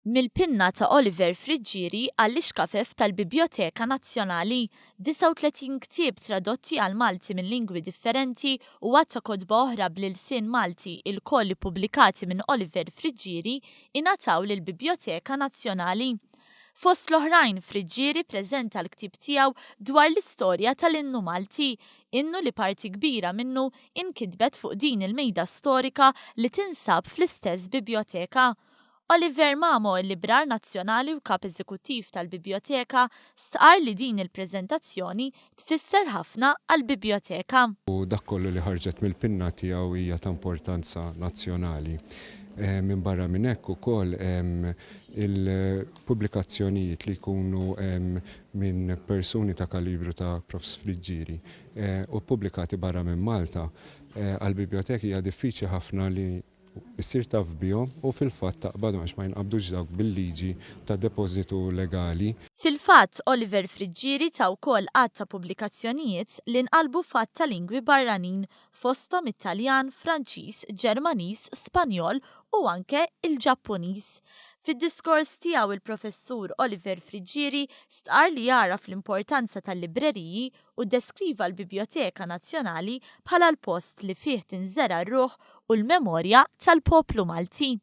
Mill-pinna ta' Oliver Friggieri għall-ixkafef tal-Bibljoteka Nazzjonali, 39 ktieb tradotti għall-Malti minn lingwi differenti u għadd ta' kotba oħra bl-ilsien Malti ilkoll ippubblikati minn Oliver Friggieri ingħataw lill-Bibljoteka Nazzjonali. Fost l-oħrajn, Friggieri ppreżenta l-ktieb tiegħu dwar l-istorja tal-Innu Malti, innu li parti kbira minnu inkitbet fuq din il-mejda storika li tinsab fl-istess bibjoteka. Oliver Mamo, il-Librar Nazzjonali u Kap Eżekuttiv tal-Bibjoteka, stqarr li din il-preżentazzjoni tfisser ħafna għall-Bibjoteka. U dak kollu li ħarġet mill-pinna tiegħu hija ta' importanza nazzjonali. Minbarra minn hekk ukoll il-pubblikazzjonijiet li jkunu minn persuni ta' kalibru ta' Profs Friggieri u ppubblikati barra minn Malta, għall-bibjoteki hija diffiċli ħafna li issir taf bihom u fil-fatt taqbadhom għax ma jinqabdux dawk bil-liġi ta' depożitu legali. Fil-fatt, Oliver Friggieri ta wkoll għadd ta' pubblikazzjonijiet li nqalbu f'għadd ta' lingwi barranin, fosthom it-Taljan, Franċiż, Ġermaniż, Spanjol u anke il-Ġappuniż. Fid-diskors tiegħu il-Professur Oliver Friggieri stqarr li jagħraf l-importanza tal-libreriji u ddeskriva l-Bibjoteka Nazzjonali bħala l-post li fih tinżera' r-ruħ u l-memorja tal-poplu Malti.